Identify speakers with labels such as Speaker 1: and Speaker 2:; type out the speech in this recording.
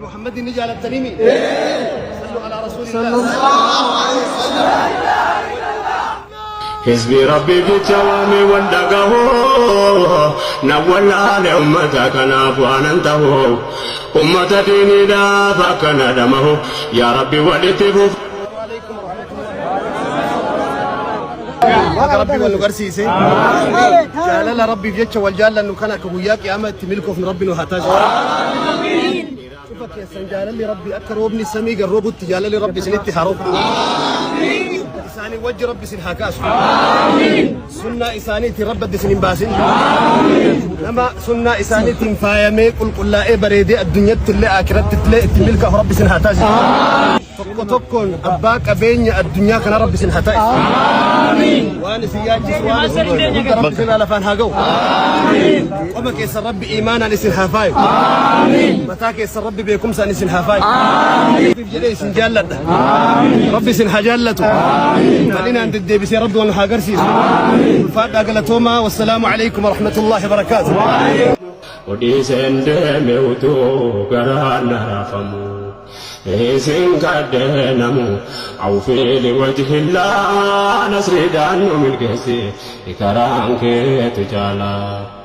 Speaker 1: Muhammadin ni jaalattanii? Sallu alaa rasuulillah.
Speaker 2: Hizbii Rabbiif jecha waamee wal dhagahu na wallaale ummata kanaaf waanan tahu ummata diiniidhaaf akkana dhamahu yaa Rabbi walitti fuuf.
Speaker 1: Akka Rabbi wal nu garsiise. Jaalala Rabbiif jecha wal jaallannu kan akka guyyaa qiyaama itti milkoofnu Rabbi nu haa taasisu. Cufa keessan jaalalli Rabbi akka roobni samii gad roobutti jaalalli Rabbi isinitti haa roobu. Isaanii wajji Rabbi isin haa kaasu. Sunnaa isaaniitiin Rabbi adda isin hin baasin. Nama sunnaa isaaniitiin faayamee qulqullaa'ee bareedee addunyatti illee aakiratti illee itti milkaa'u Rabbi isin haa taasisu. Tokko tokkoon abbaa qabeenya addunyaa kana Rabbi isin haa taasisu. Waan isin yaachisu waan isin hunda Rabbi isin lafaan haa ga'u. Qoma keessan Rabbi iimaanaan isin haa faayu. Mataa keessan Rabbi beekumsaan isin haa faayu. Rabbiif jedhee isin jaalladha. Rabbi isin haa jaallatu. Bal'inaan deddeebisee Rabbi wal haa agarsiisu. Ulfaadhaa galatoomaa. Wassalaamu alaikum warahmatullaahi wabarakaatuh.
Speaker 2: Odhiiseen deeme utuu garaan na raafamu. Isin kadhee namu awfii liwajhillaa nasriidhaan nu milkeessi karaan keetu caalaa.